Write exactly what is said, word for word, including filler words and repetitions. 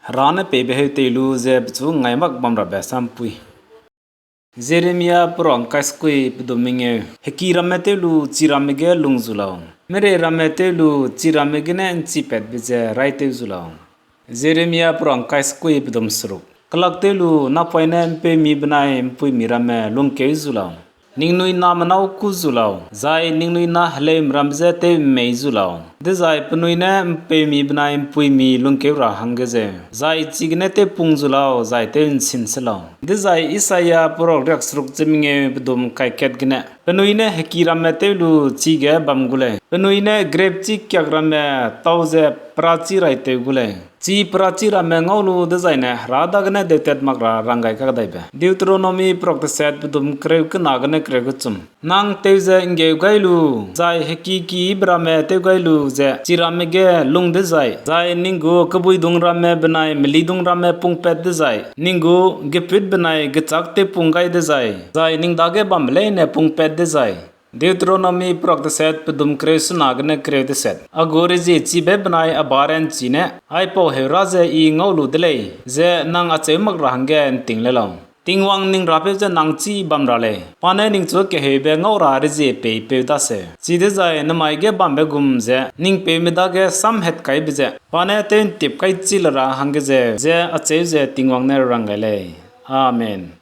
Hera ne peibe heu tei lu ze pechu ngai mak bam rabe sampui. Jeremia perak ’ngkai sekui pedum mengeu. Heki ramme tew lu, chi ramme ge lung zu lau. Merei ramme tew lu, chi ramme gene ’nchipatbe ze raîtew zu lau. Jeremia perak ’ngkai sekui pedum seruk. Kelak tew lu, napoine ’mpeumi benai ’mpuimi ramme lungkeu zu lau. Ningnui name nâu kû zu lau, zai ningnui na heleume ramme je tew ’mmei zu lau. Dezai penui ne ’mpeumi benai ’mpuimi lungkeu ra hangge zeu, zai chigene tewpung zu lau, zai tew ’nsin se lau. Dezai Isaia perak riakseruk ze mengeu pedum ’ngkai kat gene, penui ne heki ramme tew lu chige bam gu lei, penui ne grepchi kiak ramme tau ze perachi raîtew gu lei. Chi perachi ramme ngau lu dezaine Hera dagene deutat mak ra rang gai kakdaibe. Deuteronomi perak deset pedum kereu kena gene kereu kechum. Nang tew ze ’nggeu gai lu, zai heki kibe ramme tew gai lu ze chi ramme ge lung dezai, zai ning gu kebuidung ramme benai melidung ramme pungpat dezai, ning gu gepût benai gechâk tewpung gai dezai, zai ning dage bambe leine pungpat dezai. Deuteronomi perak deset pedum kereu sena gene kereu deset. A gu reziechibe benai a ba ranchi ne, aipau heu ra ze I ngau lu de lei, ze nang acheu mak ra hangge ’nting le lau. Tingwang ning Rapeu ze nang chî bam ra lei, pa ne ningchu keheube ngau ra rezie peipeu daseu. Chidezai nemai ge bambe gum ze ning peume dage samhatkaibe ze pa ne tew'ntip kaichi le ra hangge zeu, ze acheu ze Tingwang ne rang gai lei. Amen.